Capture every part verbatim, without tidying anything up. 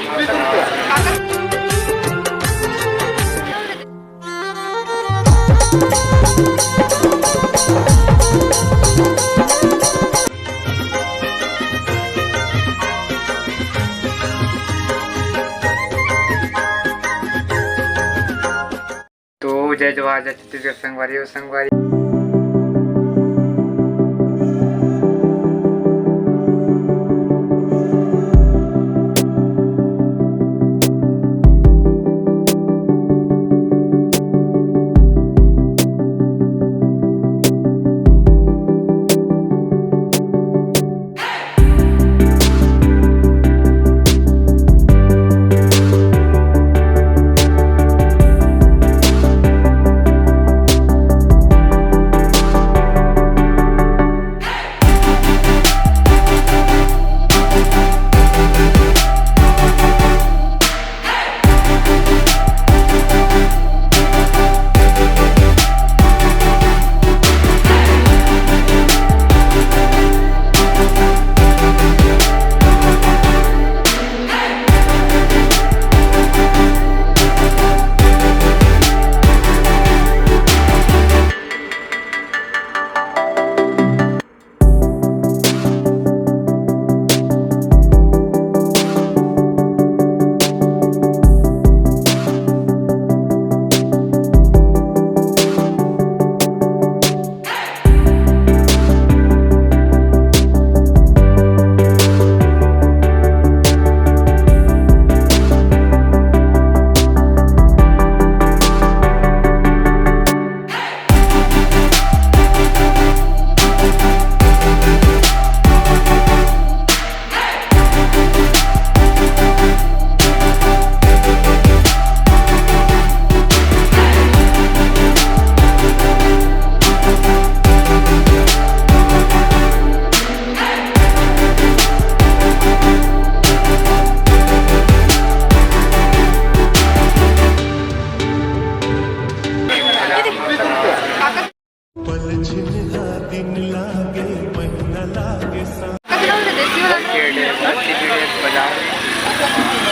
तो जय जोहार, जय छत्तीसगढ़ संगवारी अउ संगवारी।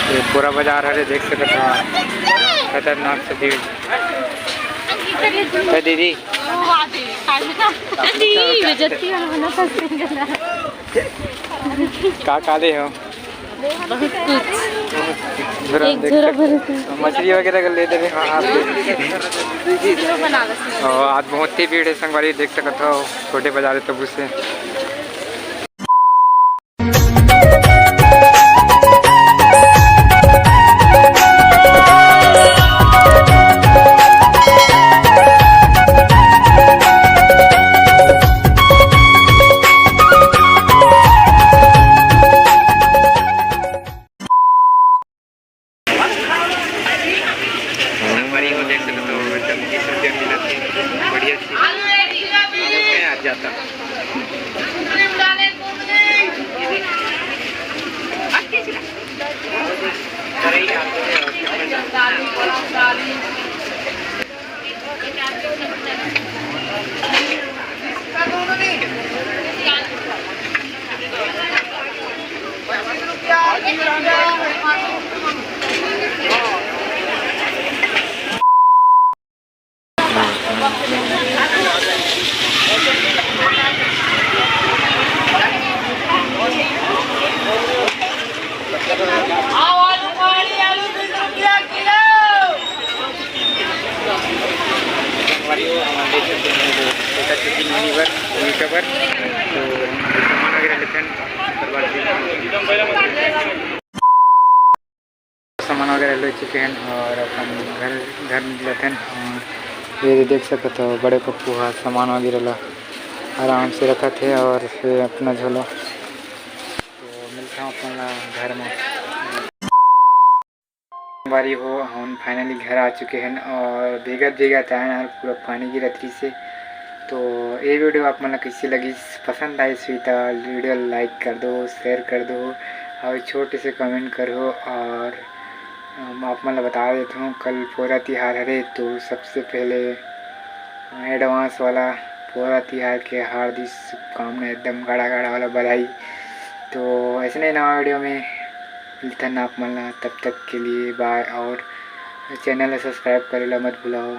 ये पूरा बाजार हरे, देख सकत हो, खतरनाक से भीड़। ए दीदी, का का ले हो? बहुत कुछ। एक देख झोरा सकते भर हो। मछली वगैरह का ले दे रहे हैं। हाँ, आप देख। और आज बहुत ही भीड़ है संगवारी, देख सकत हो, छोटे बाजार है तब उससे। बढ़िया चीज। आ जाता। संगवारी हो, हमन देख सकते हैं, वो छोटा छोटी मिनी बर, मीठा बर, तो सामान वगैरह लेथन, ओकर बाद फिर सामान वगैरह ले चुके हैं और अपन घर, घर निकलत हन। और ये देख सकत हो, बड़े पप्पू ह सामान वगैरह ला आराम से रखत हे और फिर अपना झोला। तो मिलता हूँ अपन ला घर में। बारी हो, हम finally घर आ चुके हैं और भीगत भीगत आए हैं, पूरा पानी गिरत रहिस हे। तो ये video आप मन ला कइसे लगिस, पसंद आइस होही त video like कर दो, share कर दो और छोटे से comment करो। और, अम, आप मन ला बता देत हूँ, कल पोरा तिहार हरे, तो सबसे पहले advance वाला पोरा तिहार के हार्दिक शुभकामना, एकदम गाड़ा गाड़ा वाला बधाई। तो ऐसे नहीं नवा video में मिलथन आप मन ला, तब तक के लिए bye, और channel ला subscribe करे ला मत भुलाओ।